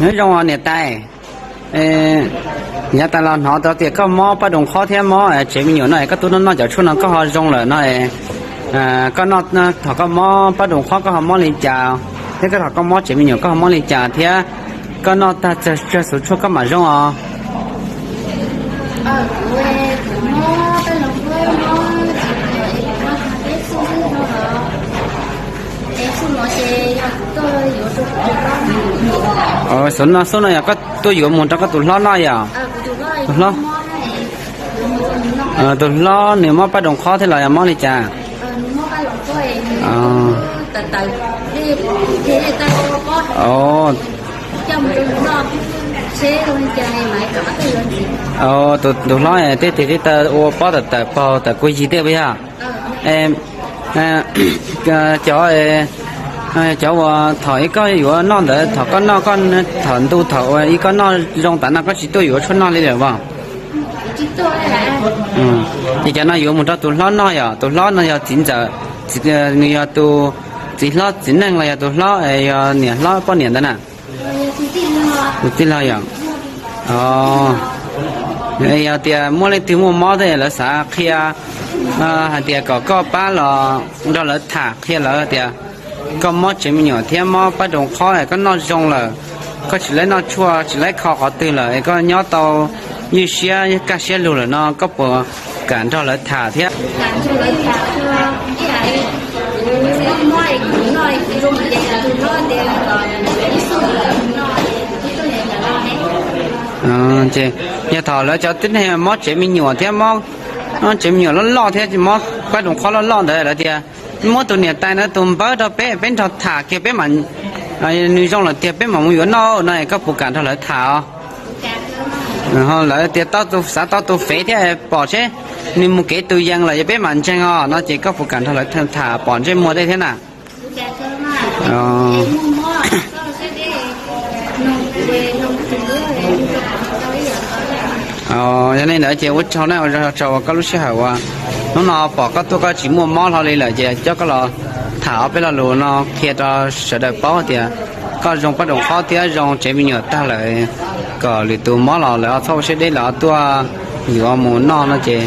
Nyob zoo niam tais, yav tas los hnov tau tias koj mob paj doos qhob thiab mob tsev me nyuam no es koj tuaj noj noj cov tshuaj no koj ho zoo lawm no, koj noj, thaum koj mob paj doos qhob koj ho mob li cas, thiab koj thaum koj mob tsev me nyuam koj ho mob li cas thiab koj noj tag tsawg xuv tshuaj koj mam zoo os? Xuv no, xuv no yog koj tuaj yuav mus rau koj tus hlob noj yom? Tus hlob, tus hlob nws mob paj doos qhob thiab los yog mob li cas? Tus hlob tej tig tej taw ua pob tawm tawm paug tawm kuj yig tej puas yog? Cov, cov uas thaum ib koj yuav noj ntawd thaum koj noj koj, thaum ntu thaum ib koj noj zoo tas no koj tsis tuaj yuav tshuaj noj li lawm as? Ces cov no yuav mus rau tus hlob noj yom? Tus hlob no yog txiv ntxawm, nws yog tus txiv hlob txiv neej los yog tus hlob, yog niam hlob poj niam ntawd na? Tus tij laug yom? Yog tias muaj leej twg muaj mob thiab lawv xav qhia hais tias kom koj pab los nrog lawv tham qhia lawv tias koj mob tsev me nyuam thiab mob paj doos qhob es koj noj zoo lawm, koj tsis laib noj tshuaj tsis laib kho qhov twg lawm es koj nyob tau ywj siab kaj siab lug lawm no koj puas kam nrog lawv tham thiab? Yog thaum lawv cov tib neeg mob tsev me nyuam thiab mob, tsev me nyuam loj loj thiab mob paj doos qhob loj loj ntawd lawv tias muab tus niam tais ntawd tus npawb rau peb, peb nrog tham kiag peb mam, nws zoo lawm tiag peb mam mus yuav noj no es koj puas kam nrog lawv tham os? Lawv tias xav tau tus fev thiab pom seb nws mus kev tus yees lawm yog peb mam ntseeg os no ces koj puas kam nrog lawv tham pom ntsej muag tej thiab na? Yog li ntawd ces ua tsaug na, ua tsaug koj lub sij hawm uas hnub no pom koj tuaj koj tsis muaj mob hlo li lawm ces coj koj los tham ob peb lo lus no qhia rau sawv daws paub tias koj zoo paj doos qhob thiab zoo tsev me nyuam tag lawm, kom lwm tus mob los lawv txhob ua siab deb lawv tuaj yuav mus noj no ces